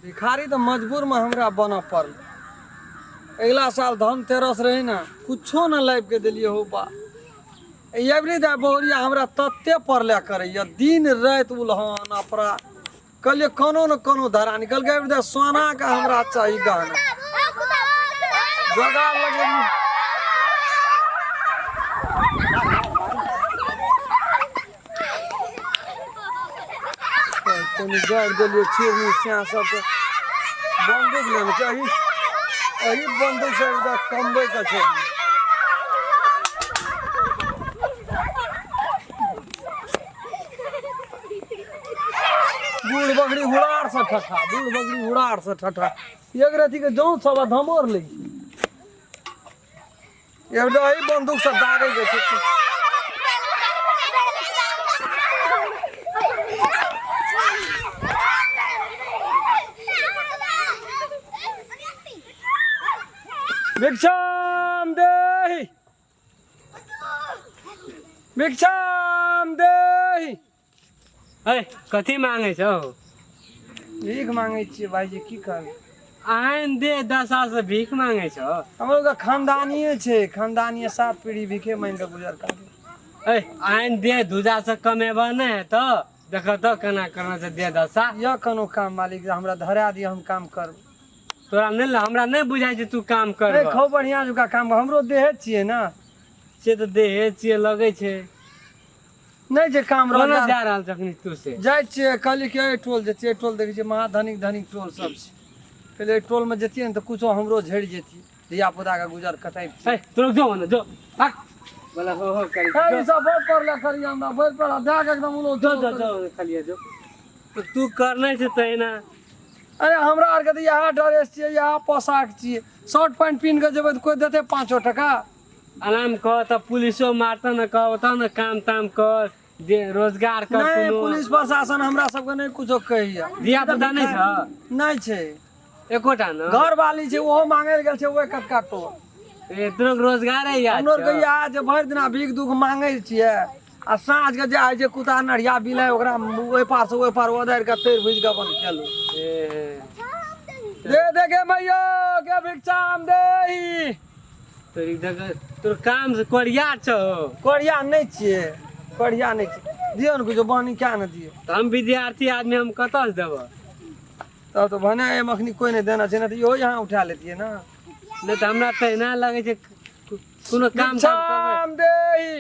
भिखारी तऽ मजबूरमे हमरा बनऽ पड़ल। अगिला साल धनतेरस रहै ने, कुछो ने लाबि कऽ देलियै हौ बा। एबरी दा बहुरिया हमरा तते पड़ले करैया दिन राति उलहन अपरा। कहलियै कोनो ने कोनो धरा निकल गए दा सोना के हमरा चाही गहना जोगाड़ लगेलियै। कनि गाड़ि देलियै चिड़नी सिया सबके। बंदूक लेने चाही, एहि बंदूक से एकदम कमबै के छै। बूढ़ बकरी हुड़ार से ठठा, बूढ़ बकरी हुड़ार से ठठा। एक रति के जौं सब धमोर लै एकदम एहि बंदूक से दागे के छै। भिक्षाम देहि, भिक्षाम देहि। अरे कथी मांगे छौ? भीख मांगे छियै भाईजी, की करबै? आन दे दशा से भीख मांगे छौ? हमरो के खानदानीये छै, खानदानीये 7 पीढ़ी भीखे मांगि के गुजर करै। ए आन दे धुजा से कमेबा नहि तो देख तो केना करना छै दे दशा। यह कोनो काम मालिक हमरा धरा दिअ, हम काम करब। तोरा नहि हमरा नहि बुझाइ छै तू काम कर। नहीं, खूब बढ़िया जुका काम, हमरो देहे छियै ना। से तऽ देहे छियै लगै छै। नहीं जे काम कोना जा रहल छै अखनी तू से? जाइ छियै, कहली कि एहि टोल जैतियै, एहि टोल देखै छियै महा धनिक धनिक टोल सब छै। कहलियै एहि टोलमे जैतियै ने तऽ कुछो हमरो झड़ि जैतियै, धिया पुताके गुजर कटाइब। ए तू रुक जो ने जो भाग बोला हो हो करी। ए, ई सब बहुत पड़ले करिया हमरा बहुत पड़ला दए के एकदम उलो। जो जो जो खालिए जो तो तू करने छै तहिना। अरे हमरा आरके तऽ इएह ड्रेस छियै, इएह पोशाक छियै। शर्ट पैंट पिन्ह कऽ जेबै तऽ कोइ देतै 5 टका? आराम कर तऽ पुलिसो मारतौ ने, कहतौ ने काम ताम कर दे, रोजगार कर। नहीं, कोनो पुलिस प्रशासन हमरा सबके नहीं कुछो कहैया। धिया पुता नहि छ? नहीं छै। एकोटा न? घर वाली छै, ओहो मांगे गेल छै ओहि कटका टोल। ए तोरो रोजगार है यार? हमरो के इएह जे भरि दिना भीख दुख मांगे छियै आ साँझ के जे होइ छै कुत्ता नढ़िया बिलाइ ओकरा ओहि पार से ओहि पार ओदारि के तैर भुजि के अपन खेलू। ए दे दे गे मैयो गे भिक्षाम देही। तोरी देख तोर काम से कोरिया छौ। कोरिया नहीं छियै, कोरिया नहीं छियै। दियौ ने कुछो बानी, क्या ने दियौ? तऽ हम विद्यार्थी आदमी, हम कतऽ से देबऽ? तब तऽ भने एहिमे अखनी कोइ नहि देना छै, नहि तऽ इहो यहाँ उठा लेतियै ने। नहि तऽ हमरा तहिना लगै छै कोनो काम ताम करबै। भिक्षाम देही।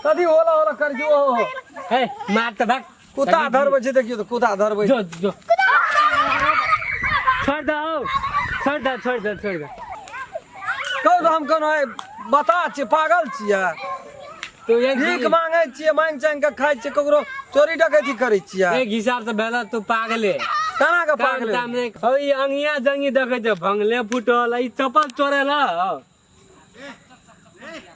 कथी होला होला करै छै? ओहो हो। हे मार तऽ भाग। कुत्ता धरबै छै, देखियौ तऽ कुत्ता धरबै। जो जो छोड़ दो, छोड़ दो, छोड़ दो, छोड़ दो। कहू तऽ हम कोनो बता छियै, पागल छियै? तो एक भीख मांगे छियै, मांगि चांगि के खाइ छियै, ककरो चोरी डकैती करै छियै? एक हिसाब से भेल तू पागले। केना के काम पागले? ताम नहि हौ। ई अंगिया जंगी देखै छै भंगले फुटल, ई चप्पल चोरेल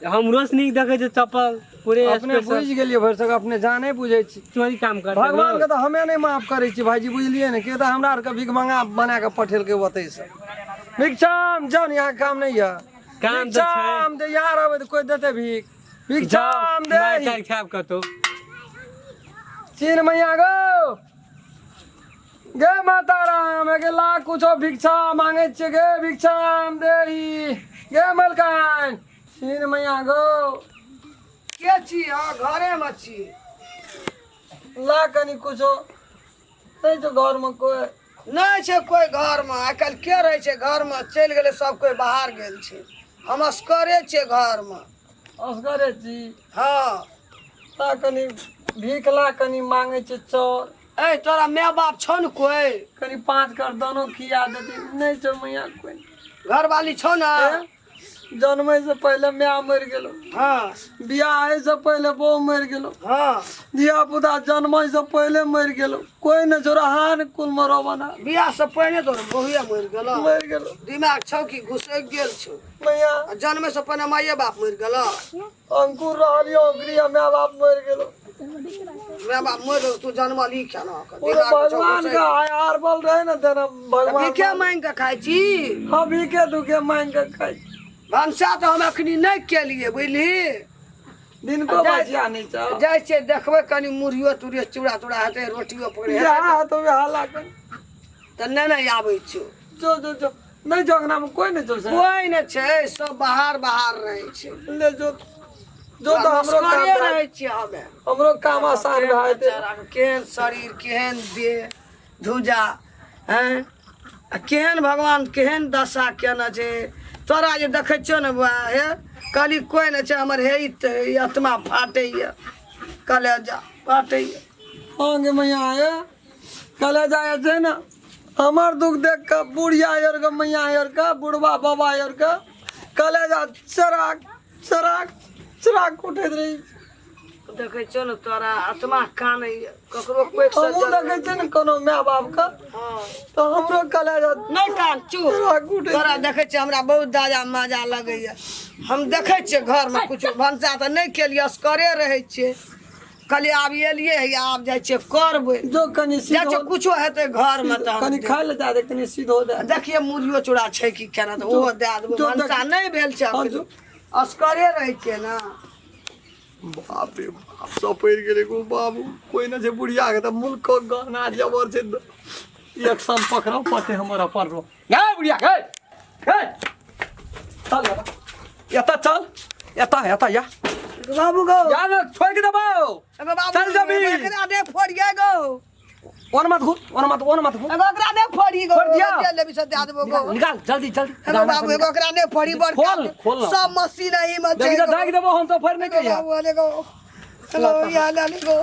हमरो से नीक देखै छै चप्पल पूरे। अपने बुझि गेलियै भरिसक, अपने जाने बुझै छी। चोरी काम कर। भगवान के तऽ हमे नहि माफ करै छी भाईजी, बुझलियै ने? किया तऽ हमरा आरके भीख मंगा बना के पठेलकै ओतै से। भिक्षाम जाउ ने, यहाँ काम नहि यऽ। काम तऽ छै। भिक्षाम दे, यहाँ रहबै तऽ कोइ देतै भीख? भिक्षाम दे। मारि तारि खायब कतौ। चीन मैया गो गे माता राम गे, ला कुछो भिक्षा मांगे छियै गे, भिक्षाम देही गे मलकान। चीन मैया गो। के छी? अहाँ घरेमे छी? ला कनि कुछो। नहि छौ घरमे कोइ? नहि छै कोइ घरमे। आइ काल्हि के रहै छै घरमे? चलि गेलै सब कोइ, बाहर गेल छै। हम असगरे छियै घरमे। असगरे छी? हँ। ला कनि भीख, ला कनि मांगे छै चाउर। ए तोरा माय बाप छौ ने कोइ? कनि 5 कर दानो खिया देती। नहि छौ मैया कोइ। घरवाली छौ ने? जन्मै से पहिले माय मरि गेलो। हँ। बियाह होइ से पहिले बहू मरि गेलो। हँ। धिया पुता जन्मै से पहिले मरि गेलो। कोइ नहि छौ हान कुल मरो बना। बियाह से पहिने तोर बहुए मरि गेलो? मरि गेलो। दिमाग छौ कि घुसकि गेल छौ? मैया। आ जन्मे से पहिने माइए बाप मरि गेलो? अंकुर रहलियो ओकरी माय बाप मरि गेलो। माय बाप मरि गेलो, तू जन्मल ई केना? पूरे भगवान का आर बल रहे ना देना भगवान। भीखे मांगि के खाइ छी? हाँ, भीखे दुखे मांगि के खाइ छी। भनसा तऽ हम अखनी नहि केलियै, बुझली? दिन को बचिया नहीं चाह। जाइ छियै देखबै कनि मुरहियो तुरियो चूड़ा तूड़ा हेतै, रोटियो पकड़े हेतै। जा तो हाला कर। तऽ नहि ने आबै छौ। जो जो जो, नहि जो, अंगनामे कोइ नहि जो से। कोइ नहि छै, सब बाहर बाहर रहै छै। ले जो जो, तऽ हमरो काम असगरे भए रहै छियै हमे। हमरो काम आसान भए जेतै। बेचाराके केहन शरीर, केहन देह धुजा हैं, आ केहन भगवान केहन दशा केने छै तोरा जे देखै छियौ ने बौआ। हे कहली कोइ नहि छै हमर, हे ई तऽ ई आत्मा फाटैए, कलेजा फाटैए। हाँ गे मैया, ये कलेजा जे छै ने हमर दुख देख कऽ बुढ़िया आर के, मैया आर के, बुढ़बा बाबा आर के कलेजा चराक चराक चराक उठैत रहै छै। देखै छियौ ने तोरा आत्मा कानैए, ककरो कोइ हमहूँ देखै छियै ने कोनो माय बापके तऽ हमरो कलेजा नहि कान, चुप। चराक उठैत। तोरा देखै छियै, हमरा बहुत दादा मजा लगैए। हम देखै छियै घरमे किछु भनसा तऽ नहि केलियै, असगरे रहै छियै। कहलियै आब एलियै हे, आब जाइ छियै करबै। जो कनि जाइ सीधो छियै, कुछो हेतै घरमे तऽ हम कनि खाय लए दए दे, कनि सीधो दए। देखियै मुरहियो चूड़ा छै कि केना, तऽ ओहो दए देबै। जो भनसा नहि भेल छै। हाँ, जो। असगरे रहै छियै ने। बाप रे बाप, सब पड़ि गेलै गो बाबू। कोइ नहि छै बुढ़िया के तऽ मुल्क गहना जेवर छै। एक सम पकड़ो पते हमर अपन रो गे बुढ़िया गे गे, चल एतऽ, चल एतऽ, एतऽ या। बाबू गो। या ने, छोड़ि के देबौ। एगो बाबू। चल जेबही। एकरा दे फोड़िए गो। ओन मत घुर, ओन मत, ओन मत घुर। एगो ओकरा दे फोड़ी गो। फोड़ दिया। जे लेबी से दए देबो गो। निकाल, निकाल जल्दी जल्दी। एगो बाबू, एगो ओकरा नहि फोड़ी बड़। खोल, खोल ना। सब मशीन एही में छै। देखी तऽ दागि देबो हम तऽ, फोड़ नहि एगो कहिया। बाबू, एगो एगो या ले ले गो।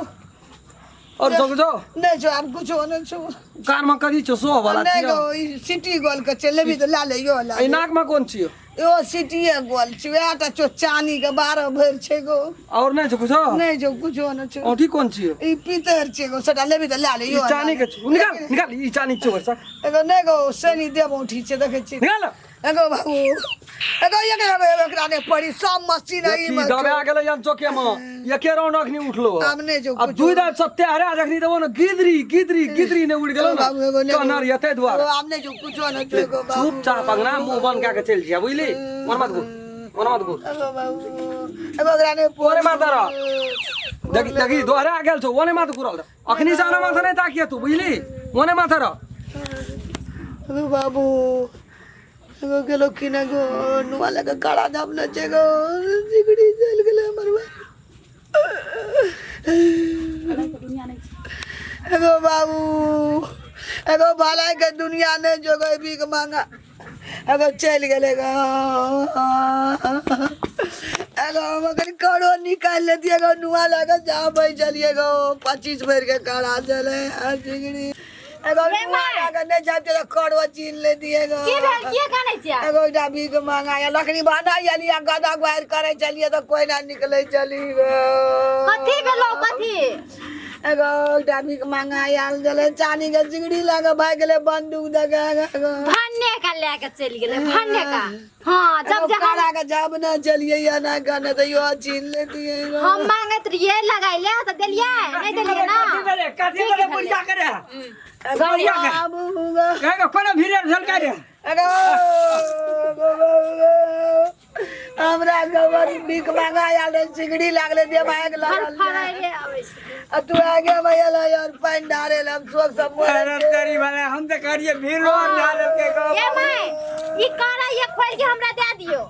और सब जो नहि छौ, आब कुछो नहि छौ। कान में कथी छौ? सोह वाला नहि छियौ? गो, ई सिटी गोल के छै, लेबी तऽ लए ले यो लए एहि ले। नाक में कोन छियौ? इहो सिटीए गोल छै, उएह टा छौ, चानी के 12 भरि छै गो। और नहि छौ कुछो? नहि छौ, कुछो नहि छौ। औंठी कोन छियौ? ई पीतर छै गो, सबटा लेबी तऽ लए ले ई यो। चानी के छौ, निकाल निकाल, ई चानी के छौ भरिसक। एगो नहि गो, शनि देव औंठी छै, देखै छी। निकाल। एगो बाबू, एगो एगो एगो एकरा नहि पड़ी, सब मशीन एही देखी मे छौ। दबा गेलै जन चौके में, एके राउंड अखनी उठलो। आब नहि छौ अब कुछो। दुई दाँत सत्य हरा जखनी देबो ने, गिदरी गिदरी गिदरी ने उड़ गेलो एगो बाबू, एगो ने नहि कहनर एते दुआरे। एगो आब नहि छौ, कुछो नहि छौ एगो बाबू। चुपचाप अंगना मुंह बंद कए के चलि जिया, बुझली? मन मत घुर, मन मत घुर। एगो बाबू, एगो ओकरा नहि ओने मात रह। देखी देखी, दोहरा गेल छौ, ओने माथ घुरल। अखनी से आना माथा नहीं ताकिए तू, बुझली? ओने माथा रह। एगो बाबू, एगो गेलो कि ने गो, नुआ लगे काड़ा झाप ने छै गो, जिगड़ी चलि गेलै हमर बा। एगो बाबू, एगो भलाई के दुनिया नहि जोगे, भीख मांगा एगो चलि गेलै गो। एगो हम अखन करो निकालि लेतियै गो, नुआ लगे जा बैठलियै गो, 25 भरि के कड़ा छलै आ जिगड़ी। एगो रे नुआ माय। लगे नहि जाइते तऽ करो छीन लेतियै गो। की भेल? किए कानै छियै? एगो एकटा भीख मांगा या लकड़ी बान्हा एलियै, गदा गुआरि करै छलियै तऽ कोइ ना निकलै छली गो। कथी भेलौ, कथी? एगो एकटा भीख मांगा आयल छलै, चानी के चिगड़ी लए कऽ भागि गेलै बंदूक दऽ कऽ एगो। भन्ने का लए के चलि गेलै भन्ने का। हाँ, जब एगो जे हम कड़ा के जब ना चलियै या ना कने तऽ इहो छीन लेतियै गो। हम मांगैत रहियै लगाइ ले तऽ देलियै नहि? देलियै ना। कथी भेलै, कथी भेलै बुढ़िया के रे? एगो बुढ़िया के। बाबू गो। एगो कोनो भीड़ झलका रे। एगो एगो बाबू गो। हमरा गोबर भीख मांगा आयल रहै, सिगड़ी लागलै, देमाग लागल। फड़फड़ाइ रे आबै छै। आ तू आगे में एला यार पानि ढारे ला, हम शोक सब मरे अरे छियै। तेरी भले, हम तऽ कहलियै भीड़ और ढालके गो। ए माय, ई कारा ये खोल के हमरा दे दियो,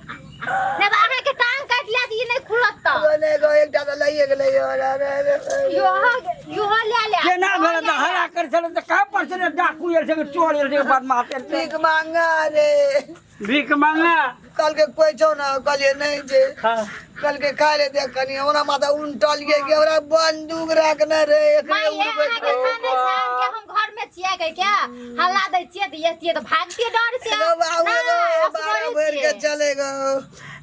नहि तऽ अहाँके टांग काटि लेत, ई नहि खुलत तऽ। एगो नहि गो, एकटा तऽ लइए गेलै यौ, रे, रे, रे, रे। यो यो ले ले। केना भेलै तऽ हल्ला करै छलै तऽ कहाँ पर से डाकू आयल छै, चोर आयल छै, बदमाश आयल छै। भीख मांगा रे। भीख मांगा? कहलकै कोइ छौ ने? कहलियै नहि छै। हाँ। कहलकै खाय ले दे कनि, ओना माथा उनटलियै कि ओकरा बंदूक रखने रे एकरे। माय ये उड़बै। अहाँके खाने छान के हम घर में छियै कह के हल्ला दै छियै तऽ एतियै तऽ भागतियै डर से। एगो बाबू, एगो नहि, 12 असगरे भरि के छियै। चले गो,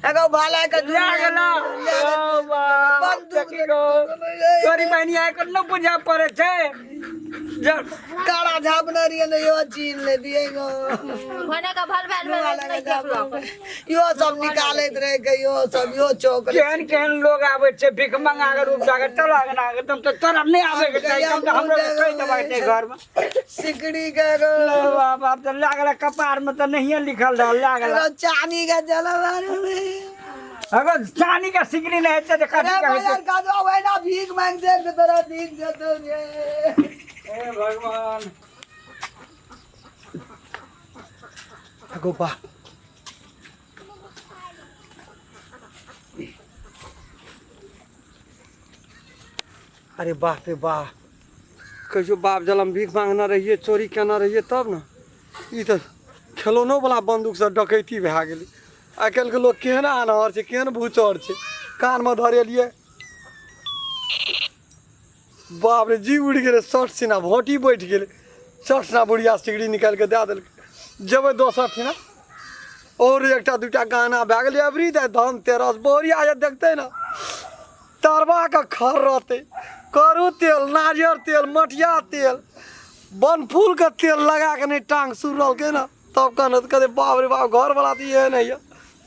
एगो भाला के लए गेला। ओ बाप, बंदूक देखी गो। तोरी बहिनी आइ के नहि बुझा पड़ै छै काड़ा झापने रहियै ने, यो छीन ले दिए गो। भने के भल भेल भेल नहि देखलक। यो सब निकालैत रहे के यो सब यो चौक। केहन केहन लोग आबै छै भीख मंगा के रूप जाके। चल अंगना के, तुम तऽ तोरा नहि आबै के चाही, कम तऽ हमरो के कहि देबाक चाही घर मे। सिकड़ी के गो। ले बाप बाप, तऽ लागल कपार मे तऽ नहिये लिखल रहल लागल। एगो चानी के जलवार में। अगर चानी के सिकड़ी नहि हेतै तऽ कथी अरे के हेतै? बाजार का जो वही भीख मांग दे के तोरा भीख देतो रे। हे भगवान। गो बा अरे बाप रे बाप कहियो बाप जलम भीख मांगने रहियै चोरी केने रहियै तब ने ई तऽ खेलौनोवला बन्दूकसँ डकैती भए गेलै आइ काल्हिके लोक केहन आन्हर छै केहन भूचर छै कानमे धरेलियै बाप रे जी उड़ि गेलै शर्ट सीना भोटी बैठ गेलै शर्ट सीना बुढ़िया सिगड़ी निकालि कऽ दए देलकै जेबै दोसर ठिना आओर एकटा दूटा गाना भए गेलै अबरी दाइ धन तेरस बहुरिया जे देखतै ने तरबाके खर रहतै करू तेल नारियर तेल मटिया तेल बनफूलके तेल लगा कऽ नहि टाँग सुरलकै ने तब कहने तऽ कहतै बाप रे बाप घरवला तऽ इहे नहि यऽ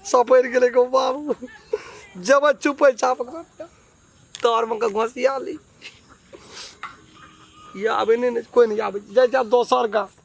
सपरि गेलै गो बाबू जेबै चुपै चाप तरमे कऽ घोसिया ली ई आबै नहि ने कोइ नहि आबै जाइ छै आब दोसर गाम।